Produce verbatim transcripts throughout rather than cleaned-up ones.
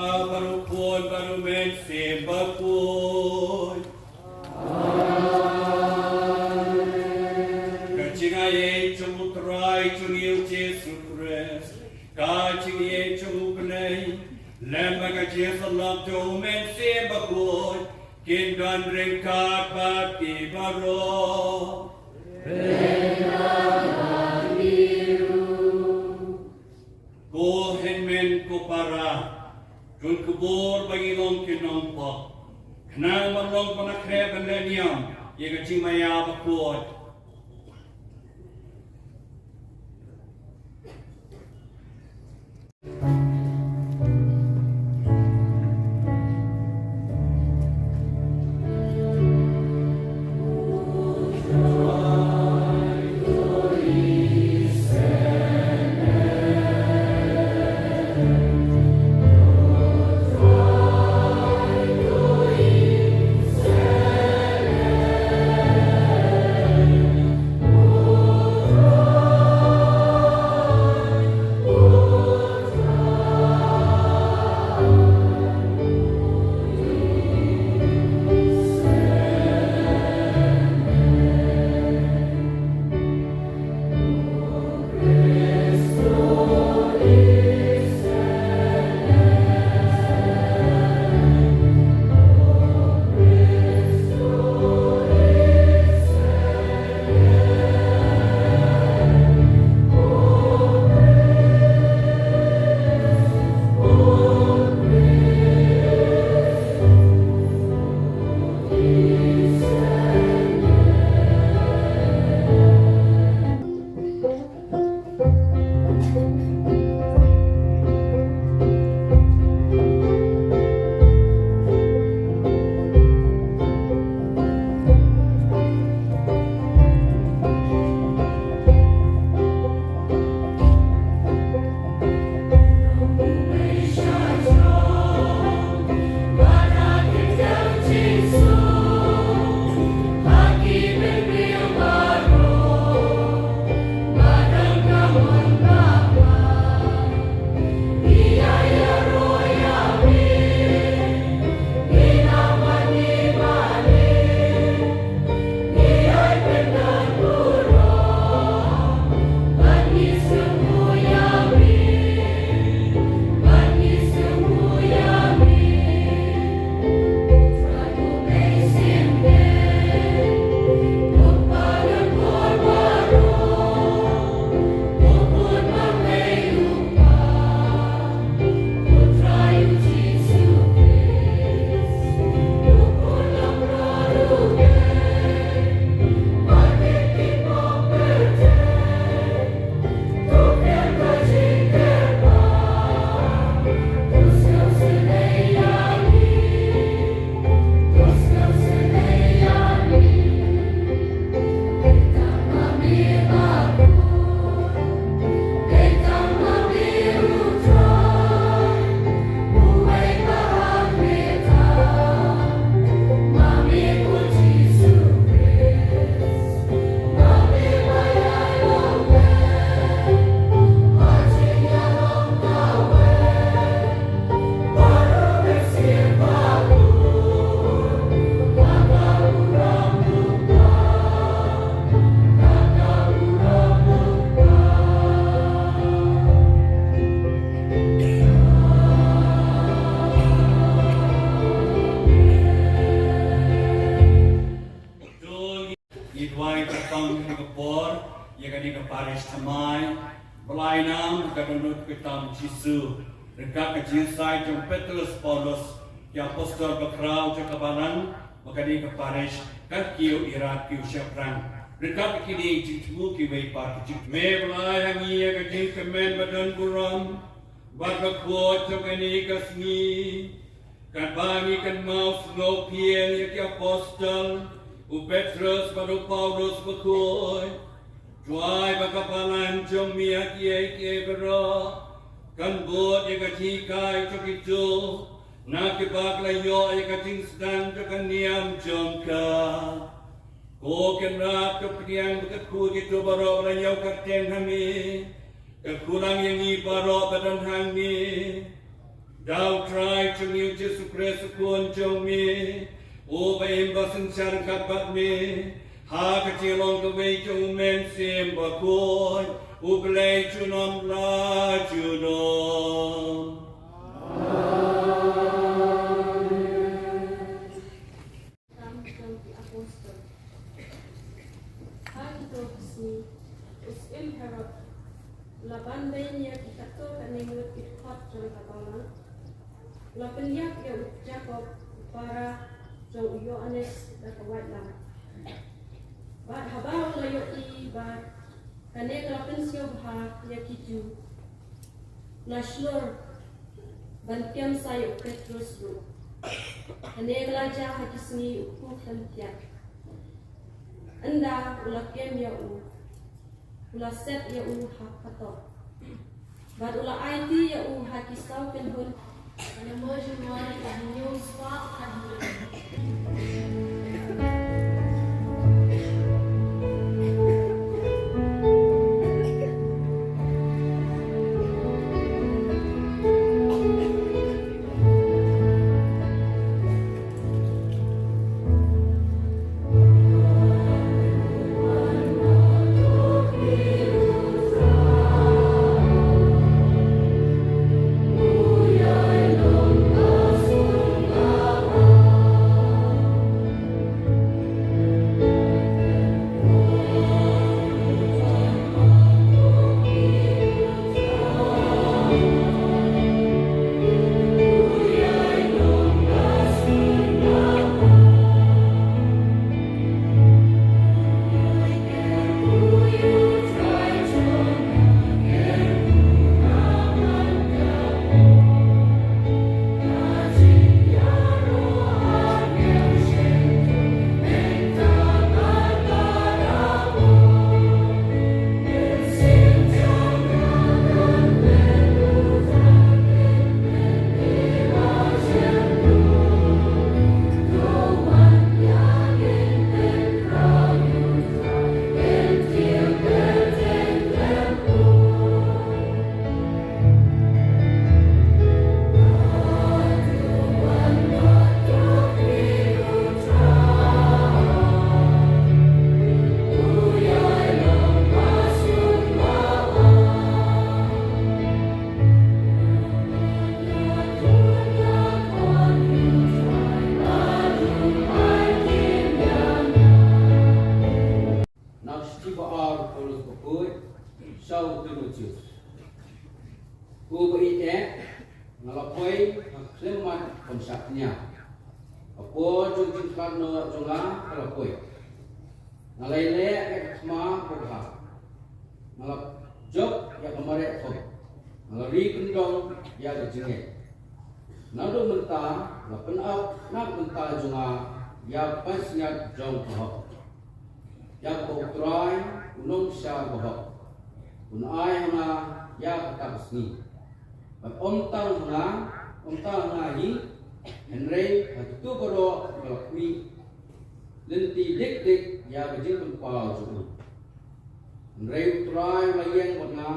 Bad u Khun bad u Mynsiem Bakhuid. Ka jingaiei jong u Trai jong ngi u Jisu Khrist, ka jingaiei jong u Blei, lem bad ka jingïasyllok jong u Mynsiem Bakhuid, kin don ryngkat bad phi baroh. Ko hynmen ko para, to khubor ba ngi long ki nongpop, khnang ban long ba ngi khreh ban leh niam ïa ka jingmaïa bakhuid. Ngi duwai ba tang ka por ïa kane ka parish thymmai, ba la ai nam ha ka dohnud ka tam Jisu, ryngkat ka jingïasaid jong Petrus Paulus, ki apostol bakhraw jong ka balang, ba kane ka parish kan kiew ïarap kiew shaphrang ryngkat kine ki jingthmu kiwei pat ki jingthmu. Me ba la ai ha ngi ïa ka jingkmen ba don burom bad bakhuid jong kane ka sngi, katba ngi kynmaw sngewphieng ïa ki apostol, u Petrus bad u Paulus bakhuid. To ai ba ka balang jong me ha kiei kiei baroh kan bud ïa ka jinghikai jong kito na kiba ki la ïoh ïa ka jingsdang jong ka niam jong ka. Ko Kynrad, to pdiang ba ka kyrkhu kito baroh ba la ïoh kyrteng ha me, ka kyrkhu lang ïa ngi baroh ba don hangne. Da U Trai jong ngi U Jisu Khrist U Khun jong me, uba im ba synshar ryngkat bad me, ha ka jinglong kawei jong U Mynsiem Bakhuid, U Blei junom la junom. Kam jong ki Apostol. Ha kito ki sngi, u syiem Herod u la ban beiñ ïa ki katto katne ngut ki dkhot jong ka balang. U la pynïap ïa u Jakob u para jong u Ïoannis da ka waitlam. Bad haba u la ïohi ba kane ka la pynshong bha ïa ki Jiw, u la shlur ban kem sa ïa u Petrus ruh. Kane ka la jia ha ki sngi u kpu khlem thiah. Ynda u la kem ïa u, u la set ïa u ha phatok. Bad u la aiti ïa u ha ki saw kynhun. Na ka shithi ba ar u Paulus bakhuid sha u Timotheus. Ko ba ïeit eh, nga la poi ha ka khyllipmat kham shakñia. Ka por jong ka jingkhlad noh jong nga ka la poi. Nga la ïaleh ïa ka thma kaba bha. Nga la jop ïa ka mareh khop. Nga la ri kyndong ïa ka jingngeit. Naduh mynta nga la pynap na ka bynta jong nga ïa ka pansngiat jong ka hok. Ïa kaba U Trai u nongshah bahok un ai ha nga ïa kata ka sngi. Bad ym tang ha nga, ym tang ha nga hi, hynrei ha kito baroh kiba la khmih lynti dik dik ïa ka jingpynpaw jong u. Hynrei U Trai u la ïeng bad nga.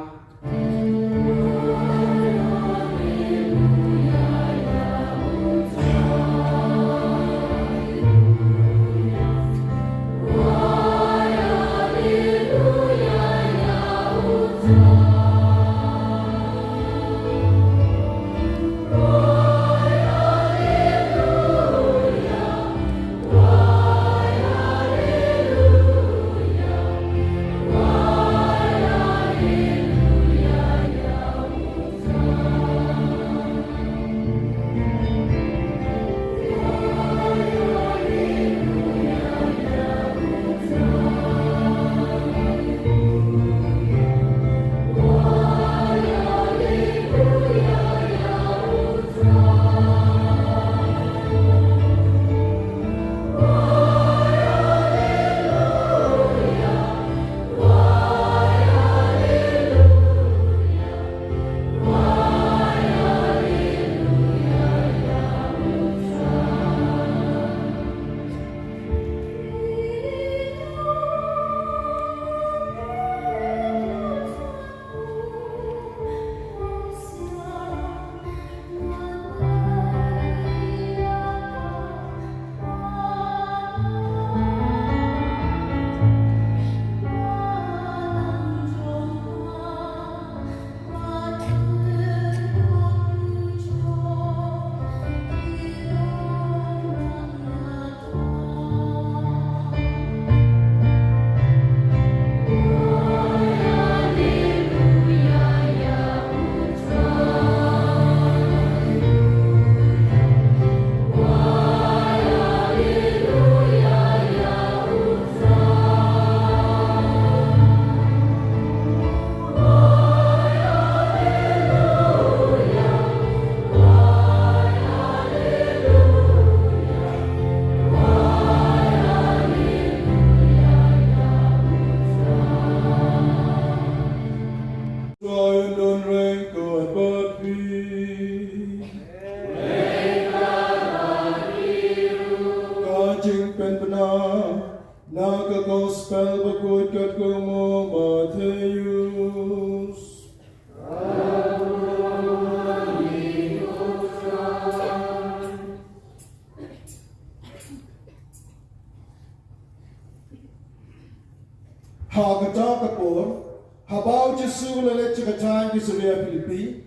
la leit sha ka thaiñ Caesarea Philippi,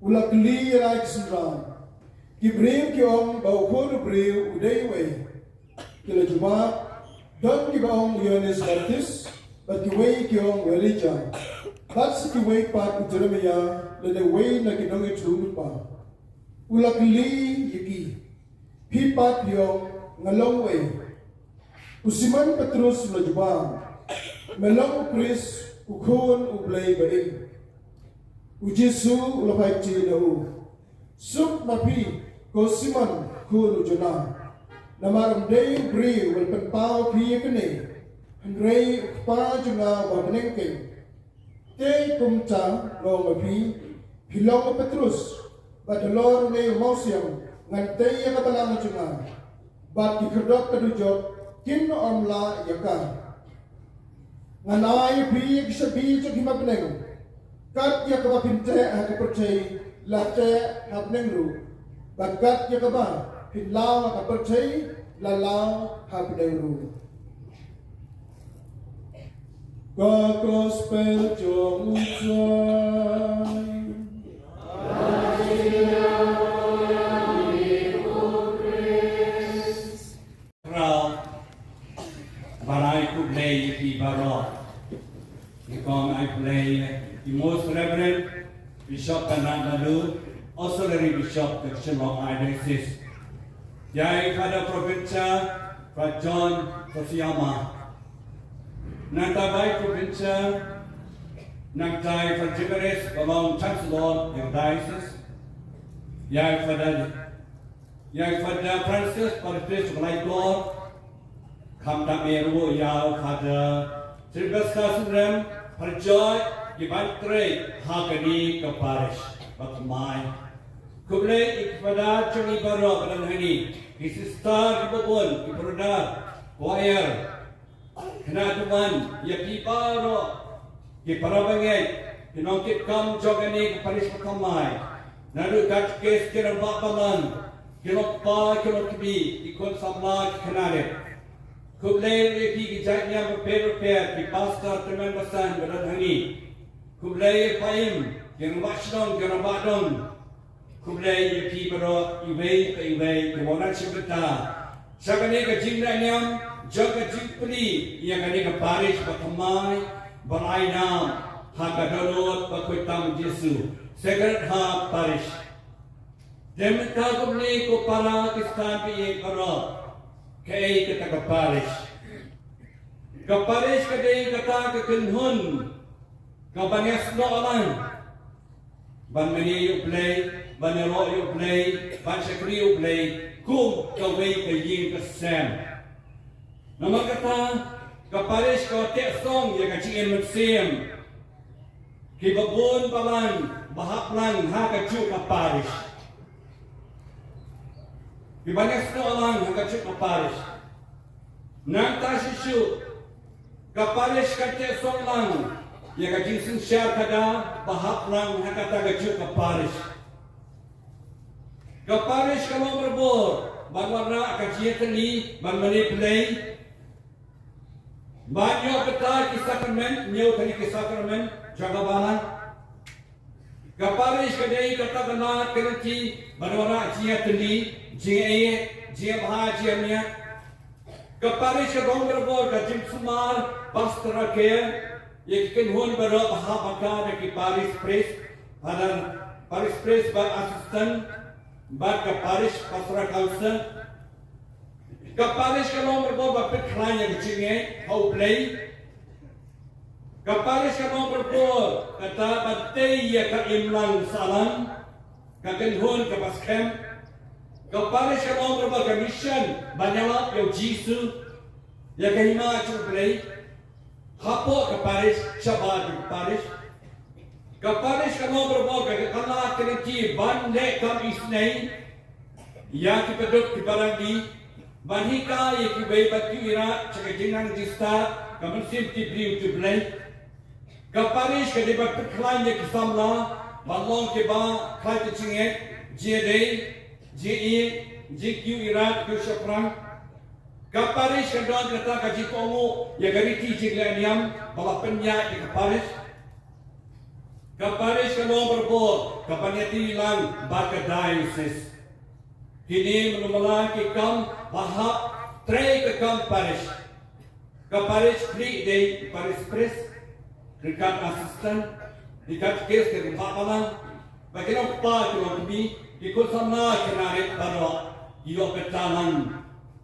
u la kylli ïa la ki synran. Ki briew ki ong ba u Khun u briew u dei uwei. Ki la jubab, don kiba ong u Ïoannis Baptist, bad kiwei ki ong u Elijah, bad sa kiwei pat u Jeremiah lane uwei na ki nongïathuhlypa. U la kylli ïa ki, phi pat phi ong nga long uei? U Simon Petrus u la jubab, me long u Khrist, u Khun u Blei ba im. U Jisu u la phai kti na u, suk ma phi, ko Simon khun u Jonah, namar ym dei u briew uba la pynpaw ïa phi ïa kane, hynrei u Kpa jong nga uba ha bneng keiñ. Te kumta nga ong ïa phi, phi long u Petrus, bad halor une u mawsiang ngan tei ïa ka balang jong nga, bad ki khyrdop ka dujok kin ym lah ïa ka. Ngan ai ïa phi ïa ki shabi jong ka hima bneng. Kat ïa kaba phin teh ha ka pyrthei la teh ha bneng ruh, bad kat ïa kaba phin law ha ka pyrthei la law ha bneng ruh. Ka Gospel jong u Trai. Khraw, ban ai khublei ïa phi baroh. Ngi kong ai khublei ïa i Most Reverend Bishop Bernard Madu, Auxiliary Bishop ka Shillong Archdiocese. Ïa i Father Provincial, Father John Sosiyama. Nangta bai Provincial, nangta i Father Jimenez, ba long Chancellor ïa ka Diocese. Ïa i Father Ïa i Father Francis, Father Chris Khlaitor, khamtam eh ruh ïa u Father Sylvester Synrem, Father George, kiban trei ha kane ka parish. Bad thymmai, khublei ïa ki Father jong ngi baroh ba don hangne, ki sister kiba bun, ki brother, choir, khynnah duwan, ïa phi baroh ki para bangeit, ki nongkitkam jong kane ka parish ba thymmai. Naduh katekis, ki rangbah balang, ki longkpa, ki longkmie, ki khun samla, ki khynnah rit. Khublei ïa phi ki jait niam bapher bapher, ki pastor tymmen basan ba don hangne. Khublei ïa ki paid, ki rangbah shnong, ki rangbah dong. Khublei ïa phi baroh iwei pa iwei kiba wan sha kata, sha kane ka jingleh niam jong ka jingplie ïa kane ka parish ba thymmai, ba la ai nam ha ka dohnud bakhuid tam u Jisu, Sacred Heart Parish. Te mynta kumne ko para Khristan ba ïeit baroh, kaei kata ka parish? Ka parish ka dei kata ka kynhun kaba ngi snoh lang ban mane ïa U Blei, ban ïaroh ïa U Blei, ban shakri ïa U Blei kum kawei ka ïing ka sem. Namar kata, ka parish ka teh song ïa ka jingim mynsiem. Kiba bun balang ba hap lang ha kajuh ka parish. Kiba ngi snoh lang ha kajuh ka parish. Nangta shisha, ka parish ka teh song lang ïa ka jingsynshar khadar ba hap lang ha kata kajuh ka parish. Ka parish ka long barabor ban wanrah ka jingïatylli, ban mane Blei, ban ïoh kata ki sakramen, ñiew kane ki sakramen jong ka balang. Ka parish ka dei kata ka lad ka lynti ban wanrah jingïatylli, jingïaieit, jingïabha, jingïamiat. Ka parish ka long barabor ka jingsumar pastoral care ïa ki kynhun baroh ba hap bad ki parish priest, parish priest bad assistant, bad ka parish pastoral council. Ka parish ka long barabor ba pynkhlaiñ ïa ka jingngeit ha U Blei. Ka parish ka long barabor kata ban tei ïa ka imlang sahlang, ka kynhun kaba skhem. Ka parish ka long barabor ka mission ban ïalap ïa U Jisu, ïa ka hima jong U Blei. Hapoh ka parish, shabar ka parish. Ka parish ka long barabor ka lad ka lynti ban leh kam isynei ïa ki baduk ki barangli, ban hikai ïa kiwei bad ki ïarap sha ka jingnang jingstad, ka mynsiem ki briew ki Blei. Ka parish ka dei ban pynkhlaiñ ïa ki samla ban long kiba khlaiñ ka jingngeit, jingïadei, jingïeit, jingkiew ïarap, kiew shaphrang. Ka parish ka don kata ka jingkohnguh ïa ka riti jingleh niam ba la pynïaid ïa ka parish. Ka parish ka long barabor kaba ngi ïatylli lang bad ka diocese. Kine mynta ki kam ba hap trei ka kam parish. Ka parish khlieh dei parish priest, ryngkat assistant, ryngkat case ka ryngkat balang. Ba ki long kpa ki long kmie, ki khun samla ki nang rit baroh, ki ïoh ka talent.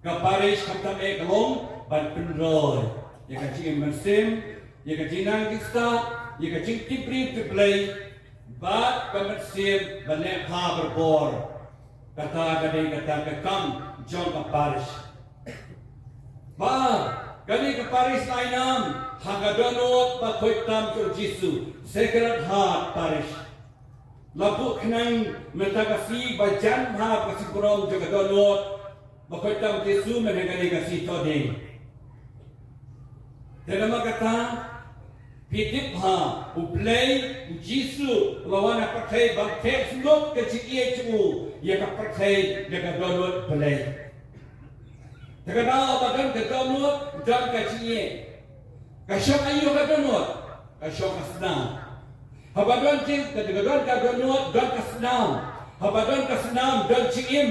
Ka parish khamtam eh ka long ban pynroi ïa ka jingim mynsiem, ïa ka jingnang jingstad, ïa ka jingtip briew tip Blei, bad ka mynsiem ban leh bha barabor. Kata ka dei kata ka kam jong ka parish. Ba kane ka parish la ai nam ha ka dohnud ba khuid tam jong u Jisu, Sacred Heart Parish. La buh khnang mynta ka sngi ba jan bha ka sngi burom jong ka dohnud ba khuid tam u Jisu mynta kane ka sngi Thohdieng. Te namar kata, phi tip ha, u Blei, u Jisu, u la wan ha pyrthei ban theh sngewthuh ka jingïeit jong u ïa ka pyrthei da ka dohnud Blei. Te ka daw ba don ka dohnud, don ka jingïeit. Ka shong aïu ka dohnud? Ka shong ka snam. Haba don jing, ka, ka don ka dohnud, don ka snam. Haba don ka snam, don jingim.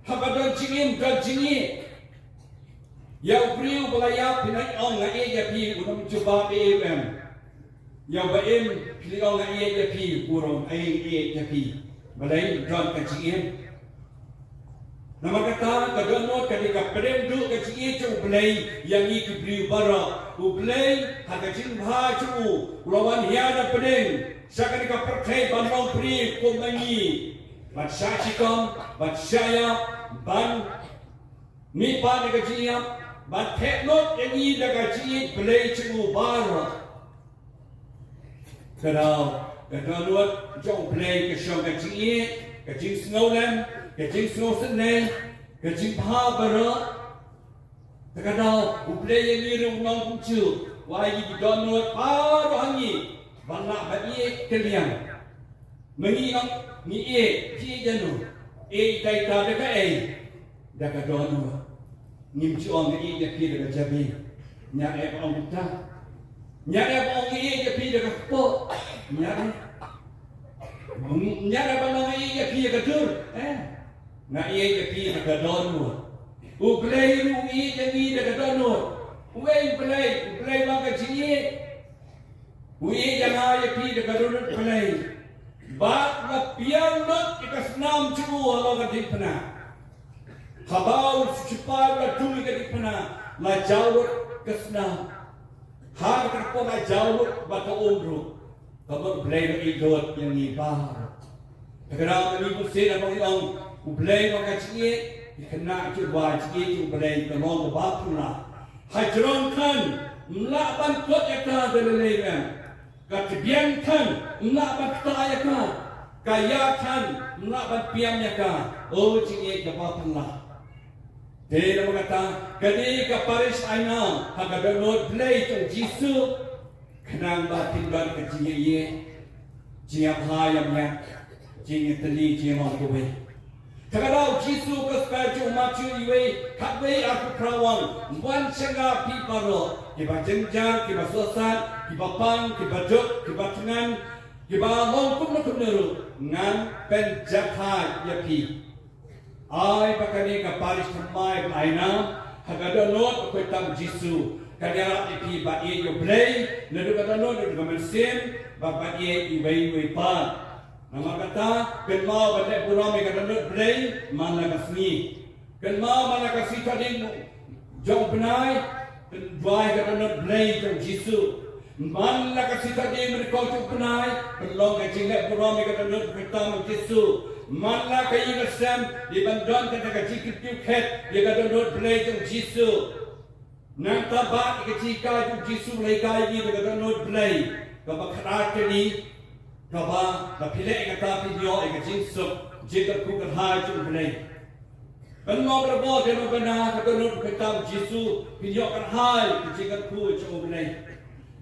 Haba don jingim, don jingïeit. Ïa u briew ba la ïap phin ong nga ïeit ïa phi, u nym jubab ei ei ruh em. Ïa uba im phin ong nga ïeit ïa phi, u ruh ong ei, ïeit ïa phi. Balei? Don ka jingim. Namar kata ka dohnud ka dei ka pdeng duh ka jingïeit jong u Blei ïa ngi ki briew baroh. U Blei ha ka jingbha jong u, u la wan hiar na pdeng sha kane ka pyrthei ban long briew kum ma ngi. Ban shah shitom, ban shah ïap, ban mihpat da ka jingïap, ban theh lut ïa ngi da ka jingïeit Blei jong u baroh. Ka daw, ka dohnud jong u Blei ka shong ka jingïeit, ka jingsngewlem, ka jingsngewsynei, ka jingbha baroh. Te ka daw, u Blei ïa ngi ruh u nongpynjur, u ai ïa ngi ki dohnud baroh ha ngi ban lah ban ïeit kylliang. Ma ngi ong ngi ïeit, ki ïeit ïano? Ïeit ïa ita da kaei? Da ka dohnud. Ngim ju ong ngi ïeit ïa phi da ka jabieng. Ñiah eh ba ong kumta. Ñiah eh ba ong ngi ïeit ïa phi da ka kpoh. Ñiah eh. Ñiah eh ba ong ngi ïeit ïa phi da ka dur. Eh. Nga ïeit ïa phi da ka dohnud. U Blei ruh u ïeit ïa ngi da ka dohnud. Uei u Blei? U Blei ba ka jingïeit. U ïeit ïa nga ïa phi da ka dohnud Blei. Bad la piang lut ïa ka snam jong u halor ka diengphna. Haba u shipai u la dung ïa ka diengphna, la jaw lut ka snam. Ha kata ka por la jaw lut bad ka um ruh. Ka mut Blei ruh u ïeit lut ïa ngi baroh. Te ka daw kane ka mynsiem ba ngi ong u Blei ba ka jingïeit, ki khynnah ki wad jingïeit jong u Blei ka long kaba phylla. Hajrong than, ym lah ban kut ïa ka da lei lei ruh em. Ka tbian than, ym lah ban ktah ïa ka. Ka ïa than, ym lah ban piam ïa ka. O jingïeit kaba phylla. Te namar kata, kane ka parish ai nam ha ka dohnud Blei jong u Jisu. Khnang ba phin don ka jingïeit, jingïabha ïa miat, jingïatylli, jingïamon kawei. Te ka daw u Jisu ka spah jong u Mathaios iwei, khatwei arphew phra u ong, wan sha nga phi baroh, kiba jynjar, kiba sohsat, kiba pang, kiba duk, kiba thngan, kiba long kumno kumno ruh, ngan pynjahthait ïa phi. Ai ba kane ka parish thymmai ba la ai nam ha ka dohnud ba khuid tam u Jisu kan ïarap ïa phi ban ïeit ïa u Blei naduh ka dohnud, naduh ka mynsiem, bad ban ïeit iwei ïa iwei pat. Namar kata, kynmaw ban leh burom ïa ka dohnud Blei man la ka sngi. Kynmaw man la ka sngi Thohdieng jong u bnai, pynduwai ka dohnud Blei jong u Jisu. Man la ka sngi Thohdieng, mynnyngkong jong u bnai, pynlong ka jingleh burom ïa ka dohnud khuid tam u Jisu. Man la ka ïing ka sem, dei ban don kata ka jingkyrkieh khet ïa ka dohnud Blei jong u Jisu. Nangta bad ïa ka jinghikai jong u Jisu, la hikai ïa ngi da ka dohnud Blei kaba khatar kane, kaba, ba phi leh ïa kata phin ïoh ïa ka jingsuk, jingkyrkhu kyrhai jong u Blei. Pynlong barabor, kynmaw ba na ka dohnud khuid tam u Jisu phin ïoh kyrhai ka jingkyrkhu jong u Blei.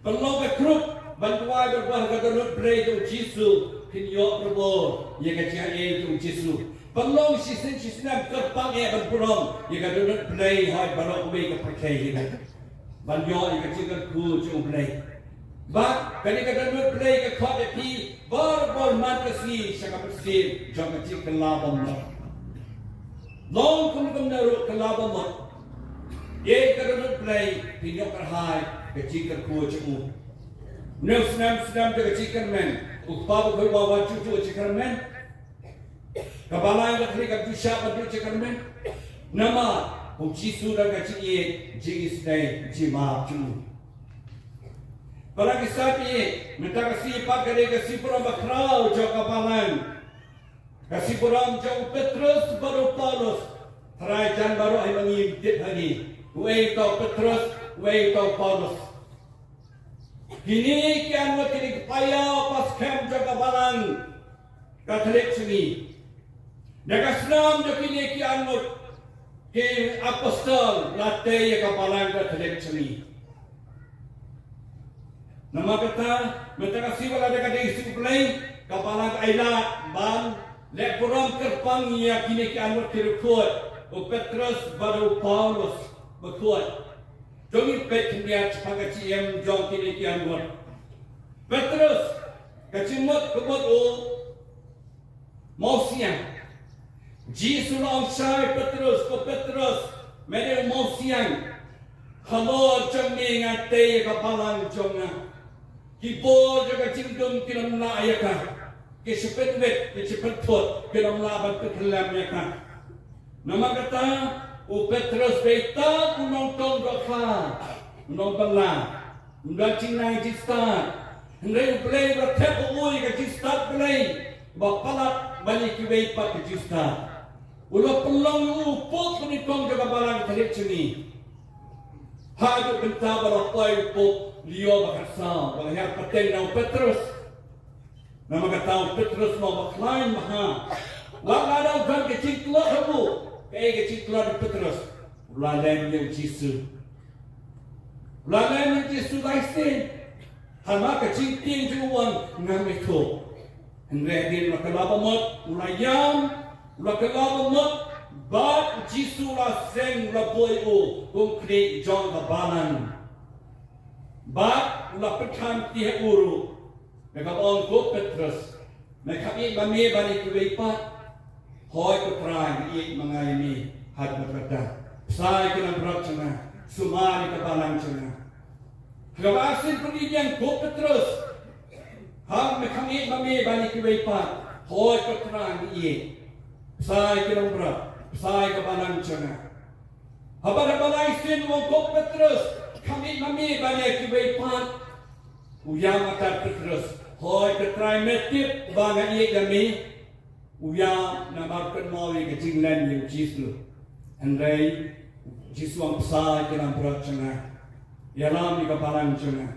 Pynlong ka group ban duwai barabor ha ka dohnud Blei jong u Jisu, phin ïoh barabor ïa ka jingaiei jong u Jisu. Pynlong shisien shisnem kyrpang eh ban burom ïa ka dohnud Blei ha baroh kawei ka pyrthei hi. Ban ïoh ïa ka jingkyrkhu jong u Blei. Bad kane ka dohnud Blei ka khot ïa phi baroh baroh man ka sngi sha ka mynsiem jong ka jingkylla bymjukut. Long kum kumno ruh, kylla bymjukut. Ïa ka dohnud Blei phin ïoh kyrhai ka jingkyrkhu jong u. Neu snem snem da ka jingkyrmen, u kpa u khuid ba wan juh juh jingkyrmen. Ka balang ka khlieh ka ju shah ban ju jingkyrmen. Namar u Jisu don ka jingïeit, jingisynei, jingmap jong u. Para ki sat ïeit, mynta ka sngi pat ka dei ka sngi burom bakhraw jong ka balang. Ka sngi burom jong u Petrus bad u Paulus. Tharai jan baroh hi ma ngi tip ha ngi. Uei uta u Petrus, uei uta u Paulus. Kine ki arngut kine ki paidbah skhem jong ka balang Katholik jong ngi. Na ka snam jong kine ki arngut ki apostol la tei ïa ka balang Katholik jong ngi. Namar kata, mynta ka sngi ba la dei ka dei ka sngi Blei, ka balang ka ailad ban leh burom kyrpang ïa kine ki arngut ki riewkhuid, u Petrus bad u Paulus bakhuid. To ngin peit khyndiat shaphang ka jingim jong kine ki arngut. Petrus, ka jingmut ka mut u mawsiang. Jisu la ong shai Petrus, ko Petrus, me dei u mawsiang. Halor jong me nga tei ïa ka balang jong nga. Ki bor jong ka jingdum kin ym lah ïa ka. Ki shu pynwit, ki shu pynthut, kin ym lah ban pynkhyllem ïa ka. Namar kata, u Petrus dei tang u nongtong dohkha, u nongbylla. Ym don jingnang jingstad. Hynrei u Blei u la thep ha u ïa ka jingstad Blei ba palat ban ïa kiwei pat ka jingstad. U la pynlong ïa u u Pope nyngkong jong ka balang Katholik jong ngi. Haduh mynta ba la poi u Pope Leo ba khatsaw ba la hiar pateng na u Petrus. Namar kata u Petrus u long ba khlaiñ bha. Wat la dang don ka jingtlot ha u. Kaei ka jingtlot u Petrus? U la len ïa u Jisu. U la len ïa u Jisu lai sien. Haba ka jingtieng jong u wan ngam ithuh. Hynrei hadien u la kylla bamut, u la ïam, u la kylla bamut, bad u Jisu u la seng, u la buh ïa u kum khlieh jong ka balang. Bad u la pynthame ha u ruh. Me ka ong ko Petrus, me kham ïeit ma me ban ïa kiwei pat? Hooid ko Trai, nga ïeit ma nga ïa me haduh katta. Bsa ïa ki langbrot jong nga, sumar ïa ka balang jong nga. Ha kaba arsien pyrdi biang ko Petrus, ha me kham ïeit ma me ban ïa kiwei pat? Hooid ko Trai, nga ïeit. Bsa ïa ki langbrot, bsa ïa ka balang jong nga. Haba da ba lai sien u ong ko Petrus, kham ïeit ma me ban ïa kiwei pat? U ïam artat Petrus, hooid ko Trai, me tip ba nga ïeit ïa me. U ïam namar u kynmaw ïa ka jinglen ïa u Jisu. Hynrei u Jisu u ong bsa ïa ki langbrot jong nga. Ïalam ïa ka balang jong nga.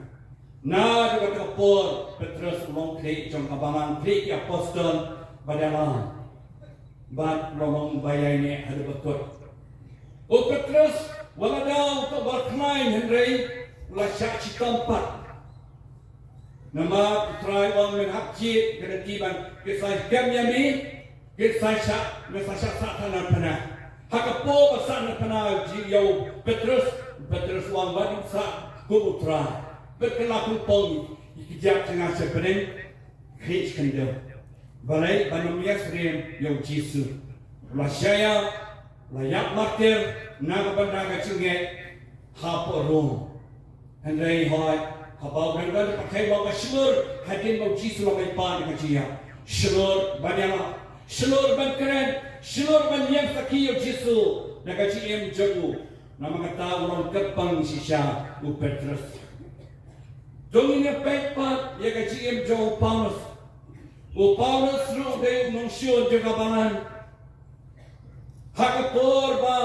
Naduh kata ka por Petrus u long khlieh jong ka balang, khlieh ki apostol bad ïalam. Bad u la long ba ïaineh haduh ba kut. U Petrus, wat la dei uta uba khlaiñ hynrei u la shah shitom pat. Namar u Trai u ong, men hap jied, ka lynti ban, ki sa kem ïa me, ki sa shah, men sa shah sah tang naphna. Ha ka por ba sah naphna jong u Petrus, u Petrus u ong, wat ym sah kum u Trai. Bad kylla pynpong ïa ki kjat jong nga sha bneng. Khlieh shi kyndem. Balei? Ban ym ïasyriem ïa u Jisu. U la shah ïap, u la ïap martir na ka bynta ka jingngeit hapoh Rom. Hynrei hooid, haba u dang don ha pyrthei u la shlur hadien ba u Jisu u la mihpat na ka jingïap. Shlur ban ïalap, shlur ban kren, shlur ban ïeng sakhi ïa u Jisu na ka jingim jong u. Namar kata u long kyrpang shisha u Petrus. To ngin ïa peit pat ïa ka jingim jong u Paulus. U Paulus ruh u dei u nongshun jong ka balang. Ha ka por ba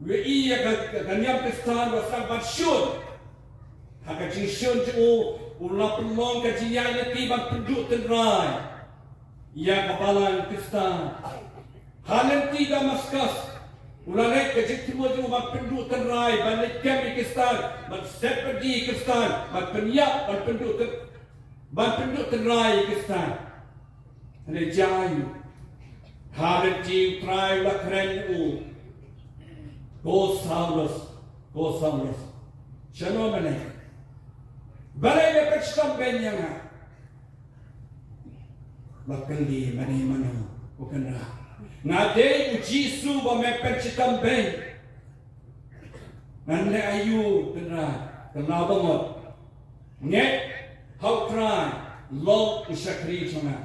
u ïohi ïa ka, ka, ka niam Khristan ba sdang ban shun, ha ka jingshun jong u, u la pynlong ka jingïaid lynti ban pynduh tynrai ïa ka balang Khristan. Ha lynti Damaskus, u la leit ka jingthmu jong u ban pynduh tynrai, ban leit kem ïa ki Khristan, ban set bad ïa ki Khristan, ban pynïap, ban pynduh tyn-, ban pynduh tynrai ïa ki Khristan. Hynrei jia aiu? Ha lynti u Trai u la kren ïa u, ko Saulus, ko Saulus, shano me leit? Balei me pynshitom bein ïa nga? Ba kylli, mano mano u kynrad. Nga dei u Jisu ba me pynshitom bein. Ngan leh aïu kynrad? Kynrad ba ngot. Ngeit ha u Trai, long u shakri jong nga.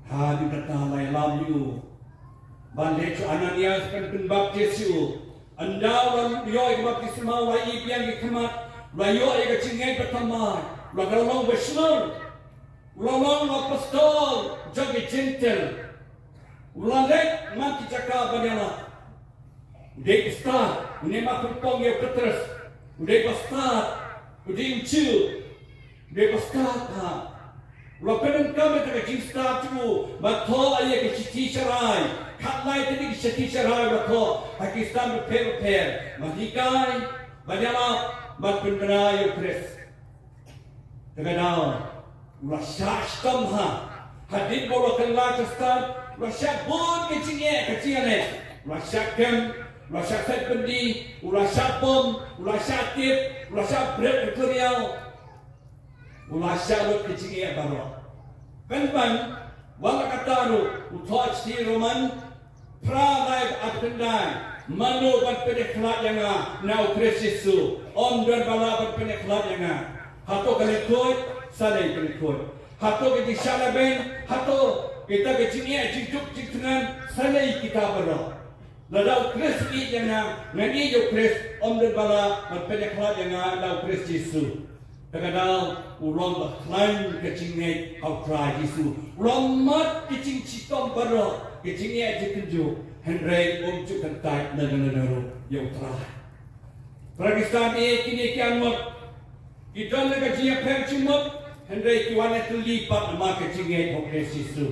Hadien kata la ïalam ïa u. Ban leit sha u Ananias ban pynbaptis ïa u. Ynda u la ïoh ïa ka baptisma u la i biang ki khmat, u la ïoh ïa ka jingngeit bathymmai, u la long ba shlur, u la long u apostol jong ki Jentil. U la leit man ki jaka ban ïalap. U dei ba stad, une u ma pynpong ïa u Petros. U dei ba stad, u dei u Jiw. U dei ba stad ha. U la pyndonkam ïa ka jingstad jong u, ba thoh ïa ka shithi sharai. Khatlai tylli ki shithi sharai ba thoh ha ki stan bapher bapher. Ban hikai, ban ïalap, ban pynbna ïa u Khrist. Te ka daw, u la shah shitom ha. Hadien ba u la kylla ka stad, u la shah bun ka jingeh ka jingeh. U la shah kem, u la shah set byndi, u la shah bom, u la shah tip, u la shah bret ka kuriaw. U la shah lut ka jingeh baroh. Pynban, wat la katta ruh, u thoh shithi Roman, phra lai arphew khyndai, mano ban pynïakhlad ïa nga na u Khrist Jisu, ym don ba lah ban pynïakhlad ïa nga. Hato ka lyngkhuid, sa dei ka lyngkhuid. Hato ka jingshah lehbeiñ, hato kita ka jingeh jingduk jingthngan, sa dei kita baroh. Lada u Khrist u ïeit ïa nga, ngan ïeit ïa u Khrist, ym don ba lah ban pynïakhlad ïa nga na u Khrist Jisu. Te ka daw u long ba khlaiñ ka jingngeit ha u Trai Jisu. U long mat ka jingshitom baroh, ka jingeh jingkynjuh, hynrei um ju kyntait na ka nongrim ïa u Trai. Para Khristan, ïa kine ki arngut ki don na ka jingïapher jingmut, hynrei ki wan ïatylli pat namar ka jingngeit ha u Khrist Jisu.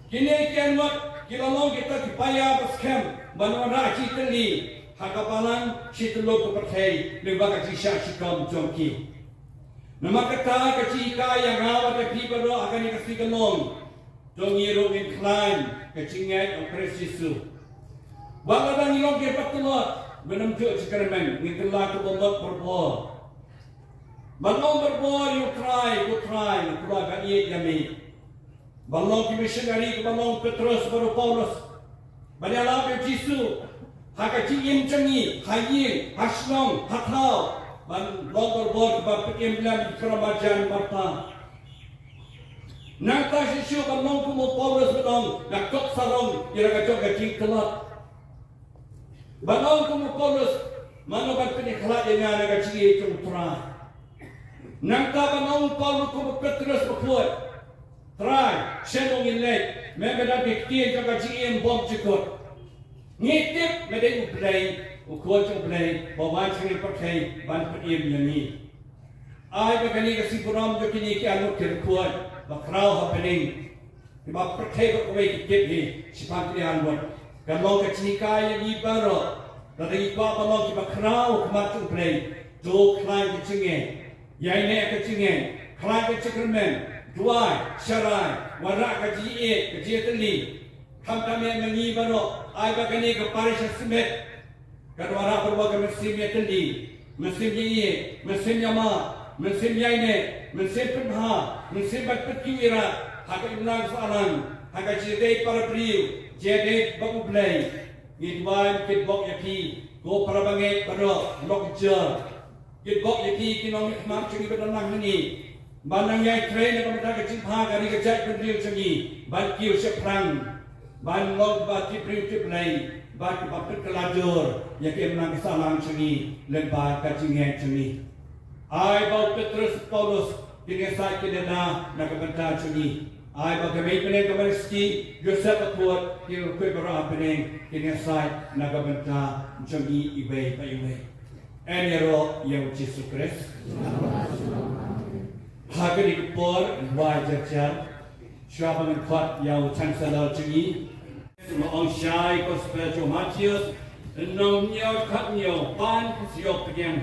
Kine ki arngut ki la long kita ki paia ba skhem ban wanrah jingtylli ha ka balang shi tyllup ka pyrthei lyngba ka jingshah shitom jong ki. Namar kata ka jinghikai ïa nga bad ïa phi baroh ha kane ka sngi ka long, to ngi ruh ngin khlaiñ ka jingngeit ha u Khrist Jisu. Wat lada ngi long kiba tlot ban ym juh jingkyrmen, ngin kylla ka bamut barabor. Ban ong barabor ïa u Trai, ko Trai, nga kwah ba ïeit ïa me. Ban long ki missionary kiba long u Petros bad u Paulus. Ban ïalap ïa u Jisu ha ka jingim jong ngi, ha ïing, ha shnong, ha thaw. Ban long barabor kiba pynim lem ïa ki para marjan marpa. Nangta shuh shuh ban long kum u Paulus ban ong, nga kop sarong ïa la ka jong ka jingtlot. Ban ong kum u Paulus, mano ban pynïakhlad ïa nga na ka jingïeit jong u Trai. Nangta ban ong u Paulus kum u Petros bakhuid, Trai, shen u ngin leit, me me don ki ktien jong ka jingim bymjukut. Ngi tip me dei u Blei, u Khun jong u Blei ba wan sha kane ka pyrthei ban pynim ïa ngi. Ai ba kane ka sngi burom jong kine ki arngut ki riewkhuid ba khraw ha bneng, kiba pyrthei baroh kawei ki tip hi shaphang kine ki arngut, kan long ka jinghikai ïa ngi baroh. Lada ngi kwah ban long kiba khraw ha khmat jong u Blei, to khlaiñ ka jingngeit, ïaineh ka jingngeit, khlaiñ ka jingkyrmen, duwai, sharai, wanrah ka jingïeit, ka jingïatylli. Khamtam ïa ma ngi baroh, ai ba kane ka parish ha Shimet kan wanrah baroh ka mynsiem ïatylli, mynsiem ïaieit, mynsiem ïamap, mynsiem ïaineh, mynsiem pynbha, mynsiem ban pynkiew ïarap ha ka imlang ka sahlang, ha ka jingïadei para briew, jingïadei bad u Blei. Ngi duwai, kitbok ïa phi ko para bangeit baroh, lok jor. Kitbok ïa phi ki nongmihkhmat jong ngi ba don lang hangne, ban nang ïai trei na ka bynta ka jingbha ka ri ka jaitbynriew jong ngi, ban kiew shaphrang, ban long ba tip briew tip Blei, bad ba pynkylla jur ïa ka imlang ka sahlang jong ngi lyngba ka jingngeit jong ngi. Ai ba u Petros Paulus kin ïasaid kin ïada na ka bynta jong ngi. Ai ba ka mei bneng ka Mari Joseph bakhuid, ki riewkhuid baroh ha bneng kin ïasaid na ka bynta jong ngi iwei pa iwei. Yn ïaroh ïa u Jisu Khrist. Ha kane ka por, wai jar jar, shuwa ba ngan khot ïa u Chancellor jong ngi. Nga ong shai Gospel jong u Mathaios, lynnong hynñiew dkhot hynñiew, pan ka syiok pdiang.